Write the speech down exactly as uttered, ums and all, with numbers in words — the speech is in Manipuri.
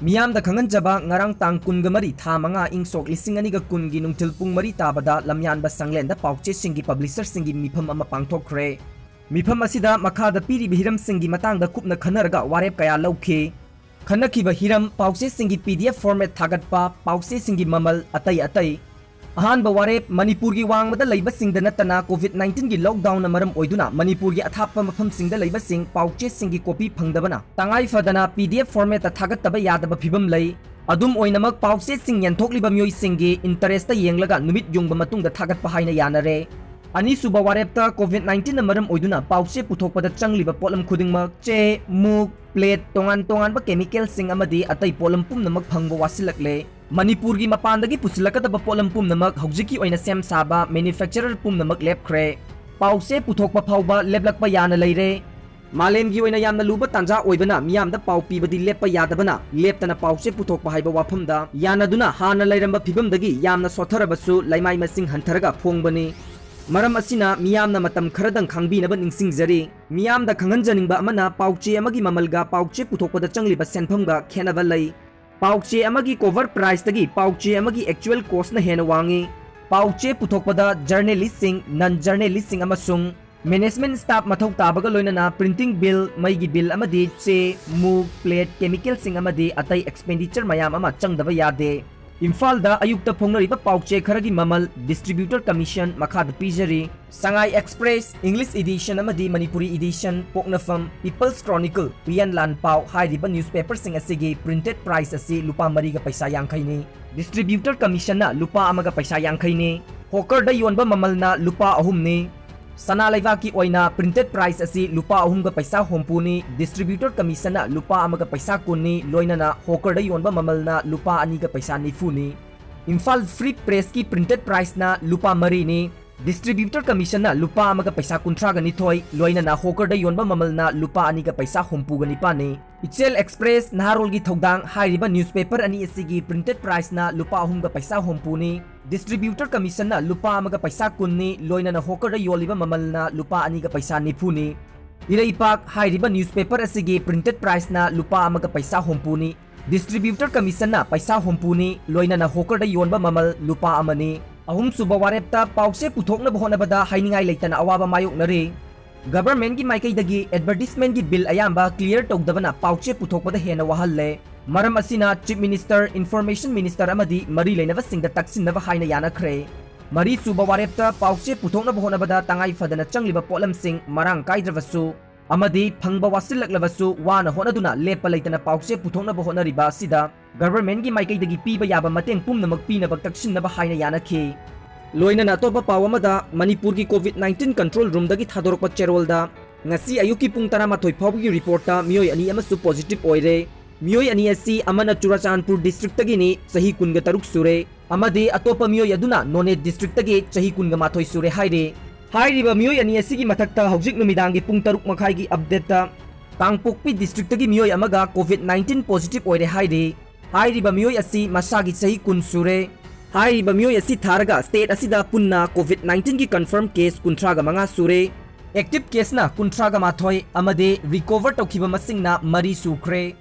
ꯃꯤꯌꯥꯝꯗ ꯈꯪꯍꯟꯖꯕ, ꯉꯔꯥꯡ ꯇꯥꯡ ꯀꯨꯟꯒ ꯃꯔꯤ, ꯊꯥ ꯃꯉꯥ, ꯏꯪ ꯁꯣꯛ ꯂꯤꯁꯤꯡ ꯑꯅꯤꯒ ꯀꯨꯟꯒꯤ ꯅꯨꯡꯊꯤꯜ ꯄꯨꯡ ꯃꯔꯤ ꯇꯥꯕꯗ ꯂꯝꯌꯥꯟꯕ ꯁꯪꯂꯦꯟꯗ ꯄꯥꯎꯆꯦꯁꯤꯡꯒꯤ ꯄꯕ꯭ꯂꯤꯁꯔꯁꯤꯡꯒꯤ ꯃꯤꯐꯝ ꯑꯃ ꯄꯥꯡꯊꯣꯛꯈ꯭ꯔꯦ꯫ ꯃꯤꯐꯝ ꯑꯁꯤꯗ ꯃꯈꯥꯗ ꯄꯤꯔꯤꯕ ꯍꯤꯔꯝꯁꯤꯡꯒꯤ ꯃꯇꯥꯡꯗ ꯀꯨꯞꯅ ꯈꯟꯅꯔꯒ ꯋꯥꯔꯦꯞ ꯀꯌꯥ ꯂꯧꯈꯤ꯫ ꯈꯟꯅꯈꯤꯕ ꯍꯤꯔꯝ: ꯄꯥꯎꯆꯦꯁꯤꯡꯒꯤ P D F format ꯊꯥꯒꯠꯄ, ꯄꯥꯎꯆꯦꯁꯤꯡꯒꯤ ꯃꯃꯜ, ꯑꯇꯩ ꯑꯇꯩ꯫ ꯑꯍꯥꯟꯕ ꯋꯥꯔꯦꯞ: ꯃꯅꯤꯄꯨꯔꯒꯤ ꯋꯥꯡꯃꯗ ꯂꯩꯕꯁꯤꯡꯗ ꯅꯠꯇꯅ COVID nineteen ꯒꯤ lockdown ꯅ ꯃꯔꯝ ꯑꯣꯏꯗꯨꯅ ꯃꯅꯤꯄꯨꯔꯒꯤ ꯑꯊꯥꯞꯄ ꯃꯐꯝꯁꯤꯡꯗ ꯂꯩꯕꯁꯤꯡ ꯄꯥꯎꯆꯦꯁꯤꯡꯒꯤ copy ꯐꯪꯗꯕꯅ ꯇꯉꯥꯏ ꯐꯗꯅ P D F format ꯊꯥꯒꯠꯇꯕ ꯌꯥꯗꯕ ꯐꯤꯕꯝ ꯂꯩ꯫ ꯑꯗꯨꯝ ꯑꯣꯏꯅꯃꯛ, ꯄꯥꯎꯆꯦꯁꯤꯡ ꯌꯦꯟꯊꯣꯛꯂꯤꯕ ꯃꯤꯑꯣꯏꯁꯤꯡꯒꯤ interest ꯌꯦꯡꯂꯒ ꯅꯨꯃꯤꯠ ꯌꯨꯡꯕ ꯃꯇꯨꯡꯗ ꯊꯥꯒꯠꯄ ꯍꯥꯏꯅ ꯌꯥꯅꯔꯦ꯫ ꯑꯅꯤꯁꯨꯕ ꯋꯥꯔꯦꯞꯇ: COVID nineteen ꯅ ꯃꯔꯝ ꯑꯣꯏꯗꯨꯅ ꯄꯥꯎꯆꯦ ꯄꯨꯊꯣꯛꯄꯗ ꯆꯪꯂꯤꯕ ꯄꯣꯠꯂꯝ ꯈꯨꯗꯤꯡꯃꯛ, ꯆꯦ, ꯃꯨꯛ, plate, ꯇꯣꯉꯥꯟ ꯇꯣꯉꯥꯟꯕ chemical ꯁꯤꯡ ꯑꯃꯗꯤ ꯑꯇꯩ ꯄꯣꯠꯂꯝ ꯄꯨꯝꯅꯃꯛ ꯐꯪꯕ ꯋꯥꯁꯤꯜꯂꯛꯂꯦ꯫ ꯃꯅꯤꯄꯨꯔꯒꯤ ꯃꯄꯥꯟꯗꯒꯤ ꯄꯨꯁꯤꯜꯂꯛꯀꯗꯕ ꯄꯣꯠꯂꯝ ꯄꯨꯝꯅꯃꯛ ꯍꯧꯖꯤꯛꯀꯤ ꯑꯣꯏꯅ ꯁꯦꯝ ꯁꯥꯕ manufacturer ꯄꯨꯝꯅꯃꯛ ꯂꯦꯞꯈ꯭ꯔꯦ꯫ ꯄꯥꯎꯆꯦ ꯄꯨꯊꯣꯛꯄ ꯐꯥꯎꯕ ꯂꯦꯞꯂꯛꯄ ꯌꯥꯅ ꯂꯩꯔꯦ꯫ ꯃꯥꯂꯦꯝꯒꯤ ꯑꯣꯏꯅ ꯌꯥꯝꯅ ꯂꯨꯕ ꯇꯥꯟꯖꯥ ꯑꯣꯏꯕꯅ ꯃꯤꯌꯥꯝꯗ ꯄꯥꯎ ꯄꯤꯕꯗꯤ ꯂꯦꯞꯄ ꯌꯥꯗꯕꯅ ꯂꯦꯞꯇꯅ ꯄꯥꯎꯆꯦ ꯄꯨꯊꯣꯛꯄ ꯍꯥꯏꯕ ꯋꯥꯐꯝꯗ ꯌꯥꯅꯗꯨꯅ ꯍꯥꯟꯅ ꯂꯩꯔꯝꯕ ꯐꯤꯕꯝꯗꯒꯤ ꯌꯥꯝꯅ ꯁꯣꯠꯊꯔꯕꯁꯨ ꯂꯩꯃꯥꯏ ꯃꯁꯤꯡ ꯍꯟꯊꯔꯒ ꯐꯣꯡꯕꯅꯤ꯫ ꯃꯔꯝ ꯑꯁꯤꯅ ꯃꯤꯌꯥꯝꯅ ꯃꯇꯝ ꯈꯔꯗꯪ ꯈꯥꯡꯕꯤꯅꯕ ꯅꯤꯡꯁꯤꯡꯖꯔꯤ꯫ ꯃꯤꯌꯥꯝꯗ ꯈꯪꯍꯟꯖꯅꯤꯡꯕ ꯑꯃꯅ, ꯄꯥꯎꯆꯦ ꯑꯃꯒꯤ ꯃꯃꯜꯒ ꯄꯥꯎꯆꯦ ꯄꯨꯊꯣꯛꯄꯗ ꯆꯪꯂꯤꯕ ꯁꯦꯟꯐꯝꯒ ꯈꯦꯠꯅꯕ ꯂꯩ꯫ ꯄꯥꯎꯆꯦ ꯑꯃꯒꯤ cover price ꯇꯒꯤ ꯄꯥꯎꯆꯦ ꯑꯃꯒꯤ actual cost ꯅ ꯍꯦꯟꯅ ꯋꯥꯡꯉꯤ꯫ ꯄꯥꯎꯆꯦ ꯄꯨꯊꯣꯛꯄꯗ journalist ꯁꯤꯡ, non journalist ꯁꯤꯡ ꯑꯃꯁꯨꯡ management staff ꯃꯊꯧ ꯇꯥꯕꯒ ꯂꯣꯏꯅꯅ printing bill, ꯃꯩꯒꯤ bill ꯑꯃꯗꯤ ꯆꯦ, ꯃꯨꯛ, plate, chemical ꯁꯤꯡ ꯑꯃꯗꯤ ꯑꯇꯩ expenditure ꯃꯌꯥꯝ ꯑꯃ ꯆꯪꯗꯕ ꯌꯥꯗꯦ꯫ ꯏꯝꯐꯥꯜꯗ ꯑꯌꯨꯛꯇ ꯐꯣꯡꯅꯔꯤꯕ ꯄꯥꯎꯆꯦ ꯈꯔꯒꯤ ꯃꯃꯜ distributor commission ꯃꯈꯥꯗ ꯄꯤꯖꯔꯤ꯫ ꯁꯉꯥꯏ Express, English edition ꯑꯃꯗꯤ ꯃꯅꯤꯄꯨꯔꯤ edition, ꯄꯣꯛꯅꯐꯝ, People's Chronicle, ꯎꯌꯦꯟ ꯂꯥꯟꯄꯥꯎ ꯍꯥꯏꯔꯤꯕ newspaper ꯁꯤꯡ ꯑꯁꯤꯒꯤ printed price ꯑꯁꯤ ꯂꯨꯄꯥ ꯃꯔꯤꯒ ꯄꯩꯁꯥ ꯌꯥꯡꯈꯩꯅꯤ꯫ Distributor commission ꯅ ꯂꯨꯄꯥ ꯑꯃꯒ ꯄꯩꯁꯥ ꯌꯥꯡꯈꯩꯅꯤ꯫ Hawker ꯗ ꯌꯣꯟꯕ ꯃꯃꯜꯅ ꯂꯨꯄꯥ ꯑꯍꯨꯝꯅꯤ꯫ ꯁꯅꯥ ꯂꯩꯕꯥꯛꯀꯤ ꯑꯣꯏꯅ printed price ꯑꯁꯤ ꯂꯨꯄꯥ ꯑꯍꯨꯝꯒ ꯄꯩꯁꯥ ꯍꯨꯝꯐꯨꯅꯤ, distributor commission ꯅ ꯂꯨꯄꯥ ꯑꯃꯒ ꯄꯩꯁꯥ ꯀꯨꯟꯅꯤ, ꯂꯣꯏꯅꯅ hawker ꯗ ꯌꯣꯟꯕ ꯃꯃꯜꯅ ꯂꯨꯄꯥ ꯑꯅꯤꯒ ꯄꯩꯁꯥ ꯅꯤꯐꯨꯅꯤ꯫ ꯏꯝꯐꯥꯜ Free Press ꯀꯤ printed price ꯅ ꯂꯨꯄꯥ ꯃꯔꯤꯅꯤ, distributor commission ꯅ ꯂꯨꯄꯥ ꯑꯃꯒ ꯄꯩꯁꯥ ꯀꯨꯟꯊ꯭ꯔꯥꯒ ꯅꯤꯊꯣꯏ, ꯂꯣꯏꯅꯅ hawker ꯗ ꯌꯣꯟꯕ ꯃꯃꯜꯅ ꯂꯨꯄꯥ ꯑꯅꯤꯒ ꯄꯩꯁꯥ ꯍꯨꯝꯐꯨꯒ ꯅꯤꯄꯥꯟꯅꯤ꯫ ꯏꯆꯦꯜ Express, ꯅꯍꯥꯔꯣꯜꯒꯤ ꯊꯧꯗꯥꯡ ꯍꯥꯏꯔꯤꯕ newspaper ꯑꯅꯤ ꯑꯁꯤꯒꯤ printed price ꯅ ꯂꯨꯄꯥ ꯑꯍꯨꯝꯒ ꯄꯩꯁꯥ ꯍꯨꯝꯐꯨꯅꯤ, distributor commission ꯅ ꯂꯨꯄꯥ ꯑꯃꯒ ꯄꯩꯁꯥ ꯀꯨꯟꯅꯤ, ꯂꯣꯏꯅꯅ hawker ꯗ ꯌꯣꯜꯂꯤꯕ ꯃꯃꯜꯅ ꯂꯨꯄꯥ ꯑꯅꯤꯒ ꯄꯩꯁꯥ ꯅꯤꯐꯨꯅꯤ꯫ ꯏꯔꯩꯄꯥꯛ ꯍꯥꯏꯔꯤꯕ newspaper ꯑꯁꯤꯒꯤ printed price ꯅ ꯂꯨꯄꯥ ꯑꯃꯒ ꯄꯩꯁꯥ ꯍꯨꯝꯐꯨꯅꯤ, Distributor Commissionꯅ ꯄꯩꯁꯥ ꯍꯨꯝꯐꯨꯅꯤ, ꯂꯣꯏꯅꯅ hawkerꯗ ꯌꯣꯟꯕ ꯃꯃꯜ ꯂꯨꯄꯥ ꯑꯃꯅꯤ꯫ ꯑꯍꯨꯝꯁꯨꯕ ꯋꯥꯔꯦꯞꯇ ꯄꯥꯎꯆꯦ ꯄꯨꯊꯣꯛꯅꯕ ꯍꯣꯠꯅꯕꯗ ꯍꯥꯏꯅꯤꯡꯉꯥꯏ ꯂꯩꯇꯅ ꯑꯋꯥꯕ ꯃꯥꯌꯣꯛꯅꯔꯤ꯫ Governmentꯀꯤ ꯃꯥꯏꯀꯩꯗꯒꯤ advertisementꯀꯤ bill ꯑꯌꯥꯝꯕ clear ꯇꯧꯗꯕꯅ ꯄꯥꯎꯆꯦ ꯄꯨꯊꯣꯛꯄꯗ ꯍꯦꯟꯅ ꯋꯥꯍꯜꯂꯦ꯫ ꯃꯔꯝ ꯑꯁꯤꯅ Chief Minister, Information Minister ꯑꯃꯗꯤ ꯃꯔꯤ ꯂꯩꯅꯕꯁꯤꯡꯗ ꯇꯛꯁꯤꯟꯅꯕ ꯍꯥꯏꯅ ꯌꯥꯅꯈ꯭ꯔꯦ꯫ ꯃꯔꯤꯁꯨꯕ ꯋꯥꯔꯦꯞꯇ ꯄꯥꯎꯆꯦ ꯄꯨꯊꯣꯛꯅꯕ ꯍꯣꯠꯅꯕꯗ ꯇꯉꯥꯏ ꯐꯗꯅ ꯆꯪꯂꯤꯕ ꯄꯣꯠꯂꯝꯁꯤꯡ ꯃꯔꯥꯡ ꯀꯥꯏꯗ꯭ꯔꯕꯁꯨ ꯑꯃꯗꯤ ꯐꯪꯕ ꯋꯥꯁꯤꯜꯂꯛꯂꯕꯁꯨ ꯋꯥꯅ ꯍꯣꯠꯅꯗꯨꯅ ꯂꯦꯞꯄ ꯂꯩꯇꯅ ꯄꯥꯎꯆꯦ ꯄꯨꯊꯣꯛꯅꯕ ꯍꯣꯠꯅꯔꯤꯕ ꯑꯁꯤꯗ governmentꯀꯤ ꯃꯥꯏꯀꯩꯗꯒꯤ ꯄꯤꯕ ꯌꯥꯕ ꯃꯇꯦꯡ ꯄꯨꯝꯅꯃꯛ ꯄꯤꯅꯕ ꯇꯛꯁꯤꯟꯅꯕ ꯍꯥꯏꯅ ꯌꯥꯅꯈꯤ꯫ ꯂꯣꯏꯅꯅ ꯑꯇꯣꯞꯄ ꯄꯥꯎ ꯑꯃꯗ, ꯃꯅꯤꯄꯨꯔꯒꯤ COVID nineteen control roomꯗꯒꯤ ꯊꯥꯗꯣꯔꯛꯄ ꯆꯦꯔꯣꯜꯗ ꯉꯁꯤ ꯑꯌꯨꯛꯀꯤ ꯄꯨꯡ ꯇꯔꯥꯃꯥꯊꯣꯏ ꯐꯥꯎꯕꯒꯤ reportꯇ ꯃꯤꯑꯣꯏ ꯑꯅꯤ ꯑꯃꯁꯨ positive ꯑꯣꯏꯔꯦ꯫ ꯃꯤꯑꯣꯏ ꯑꯅꯤ ꯑꯁꯤ ꯑꯃꯅ ꯆꯨꯔꯆꯥꯟꯄꯨꯔ districtꯇꯒꯤꯅꯤ, ꯆꯍꯤ ꯀꯨꯟꯒ ꯇꯔꯨꯛ ꯁꯨꯔꯦ, ꯑꯃꯗꯤ ꯑꯇꯣꯞꯄ ꯃꯤꯑꯣꯏ ꯑꯗꯨꯅ ꯅꯣꯅꯦ districtꯇꯒꯤ, ꯆꯍꯤ ꯀꯨꯟꯒ ꯃꯥꯊꯣꯏ ꯁꯨꯔꯦ ꯍꯥꯏꯔꯤ꯫ ꯍꯥꯏꯔꯤꯕ ꯃꯤꯑꯣꯏ ꯑꯅꯤ ꯑꯁꯤꯒꯤ ꯃꯊꯛꯇ ꯍꯧꯖꯤꯛ ꯅꯨꯃꯤꯗꯥꯡꯒꯤ ꯄꯨꯡ ꯇꯔꯨꯛ ꯃꯈꯥꯏꯒꯤ updateꯇ ꯀꯥꯡꯄꯣꯛꯄꯤ districtꯇꯒꯤ ꯃꯤꯑꯣꯏ ꯑꯃꯒ COVID nineteen positive ꯑꯣꯏꯔꯦ ꯍꯥꯏꯔꯤ꯫ ꯍꯥꯏꯔꯤꯕ ꯃꯤꯑꯣꯏ ꯑꯁꯤ ꯃꯁꯥꯒꯤ ꯆꯍꯤ ꯀꯨꯟ ꯁꯨꯔꯦ꯫ ꯍꯥꯏꯔꯤꯕ ꯃꯤꯑꯣꯏ ꯑꯁꯤ ꯊꯥꯔꯒ state ꯑꯁꯤꯗ ꯄꯨꯟꯅ COVID nineteen confirm case ꯀꯨꯟꯊ꯭ꯔꯥꯒ ꯃꯉꯥ ꯁꯨꯔꯦ꯫ Active caseꯅ ꯀꯨꯟꯊ꯭ꯔꯥꯒ ꯃꯥꯊꯣꯏ ꯑꯃꯗꯤ recover ꯇꯧꯈꯤꯕ ꯃꯁꯤꯡꯅ ꯃꯔꯤ ꯁꯨꯈ꯭ꯔꯦ꯫